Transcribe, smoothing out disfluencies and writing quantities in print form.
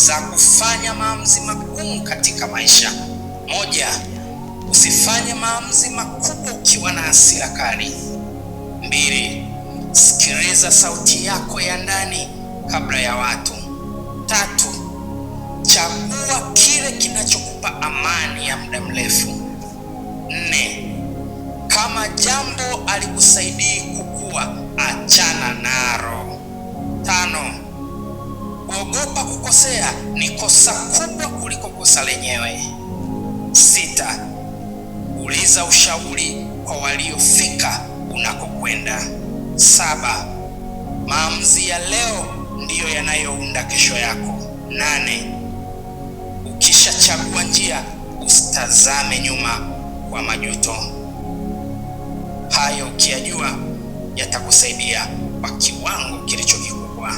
za kufanya maamuzi magumu katika maisha. Moja, usifanye maamuzi makubwa ukiwa na hasira kali. Mbili, sikiliza sauti yako ya ndani kabla ya watu. Tatu, chagua kile kinachokupa amani ya muda mrefu. Nne, kama jambo alikusaidii kukua, achana nalo. Tano, kuogopa kukosea ni kosa kubwa kuliko kosa lenyewe. Sita, uliza ushauri kwa waliofika unakokwenda. Saba, maamuzi ya leo ndiyo yanayounda kesho yako. Nane, ukishachagua njia usitazame nyuma kwa majuto. Hayo ukiyajua yatakusaidia kwa kiwango kilicho kikubwa.